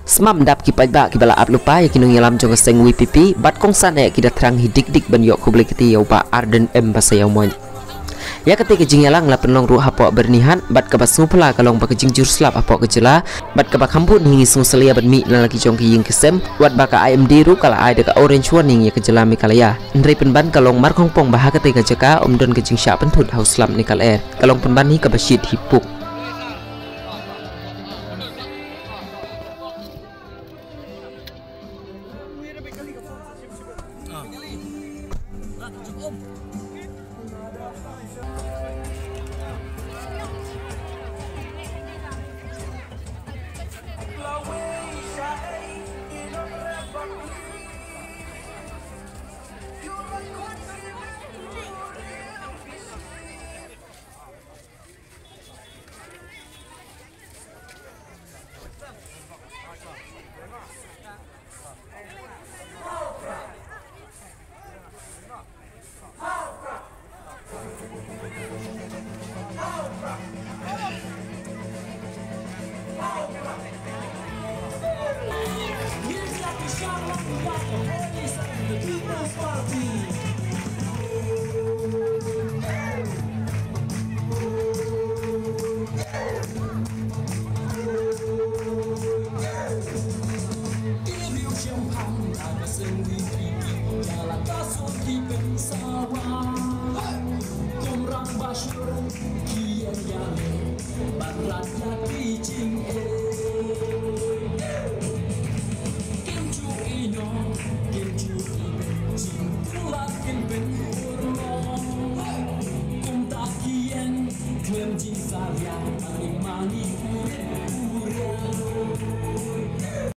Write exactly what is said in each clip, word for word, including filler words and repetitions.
Sdang dap ki paidbah kiba la ap lypa ïa ki nongïalam jong ka seng VPP bad kongsan eh ki da thrang hi dik dik ban ïoh khublei kti ïa u Bah Ardent M Basaiawmoit. Ïa katei ka jingïalang la pynlong ruh hapoh Byrnihat bad kaba sngewphylla ka long ba ka jingjur slap hapoh ka jylla bad kaba kham bun hi ngi sngewsih ïa ban mih na la ki jong ki ïing ki sem, wat ba ka IMD ruh ka la ai da ka orange warning ïa ka jylla Meghalaya. Hynrei pynban ka long markhongpong ba ha katei ka jaka ym don ka jingshah pynthut ha u slap ne ka lyer. Ka long pynban hi kaba shit hi puk.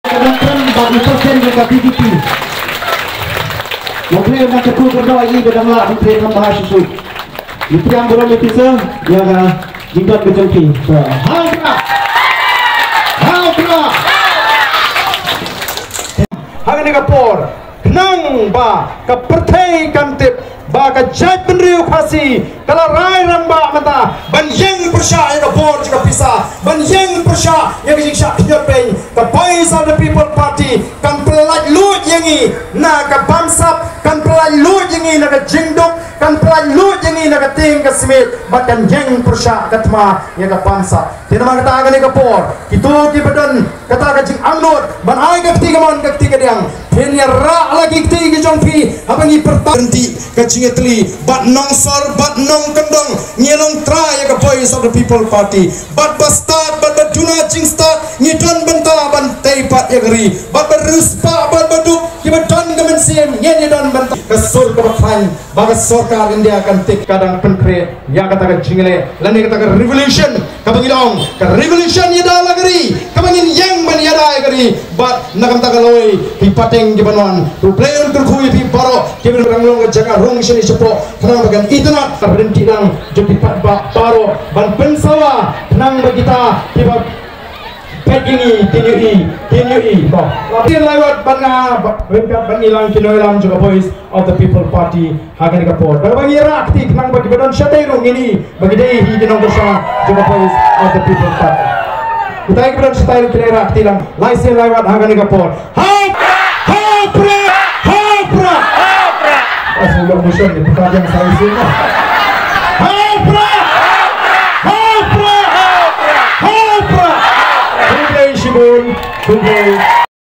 Ka dang kren bad u president jong ka VPP. Mo kren na ka tu ka doi i ba dang lah ban kren kham bha shuh shuh. Ngi pdiang burom ïa phi sir ïa ka jingdon ka jong phi. Sir, ha u Prah. Ha u Prah. Ha kane ka por khnang ba ka pyrthei kan tip ba ka jaitbynriew Khasi ka la rai rangbah mynta ban ïeng pyrshah ïa ka bor jong ka pisa, ban ïeng pyrshah ïa ka jingshah khñiot beiñ. Ka Voice of the People Party kan pyllait luid ïa ngi na ka bamsap, kan pyllait luid ïa ngi na ka jingduk, kan pyllait luid ïa ngi na ka tieng ka smiej bad kan ïeng pyrshah ka thma ïa ka bamsap. Te namar kata ha kane ka por kito kiba don kata ka jingangnud ban ai ka kti kamon ka kti kadiang, phin ïarah la ki kti ki jong phi haba ngi pyrta. Ryntih ka jingïatylli bad nongsor bad nongkyndong ngi nongtrai ïa ka Voice of the People Party. Bad ba stad bad ba duna jingstad ngi don bynta ban tei pat ïa ka ri. Bad ba riewspah bad ba duk kiba don ka mynsiem ngin ïa don bynta. Ka sur kaba khlaiñ ba ka sorkar India kan tip ka dang pynkhreh ïa kata ka jingleh lane kata ka revolution kaba ngi ong ka revolution ïada la ka ri, kaba ngin ïeng ban ïada ïa ka ri. Bad na ka bynta ka lawei ki pateng kiba wan, U Blei un kyrkhu ïa phi baroh kiba dang long ka jaka rung shane shapoh, khnang ba kan itynnad ka ryntih lang jong ki paidbah baroh ban pynsawa khnang ba kita kiba peit ïa ngi kin ïohi, kin ïohi. Ba kin lai wat ban nga ba ryngkat ban ngi lang ki nongïalam jong ka Voice of the People Party ha kane ka por. Da kaba ngi rah kti khnang ba kiba don shatei ruh ngin i ba ki dei hi ki nongkyrshan jong ka Voice of the People Party. Kita kiba don shatei ruh ki lai rah kti lang lai sien lai wat ha kane ka por. Ha! Ha Prah! Ha Prah! Asal lo musuh ni bukan yang saya sini. Ha Prah! Ha Prah! Ha Prah! Khublei shibun, khublei.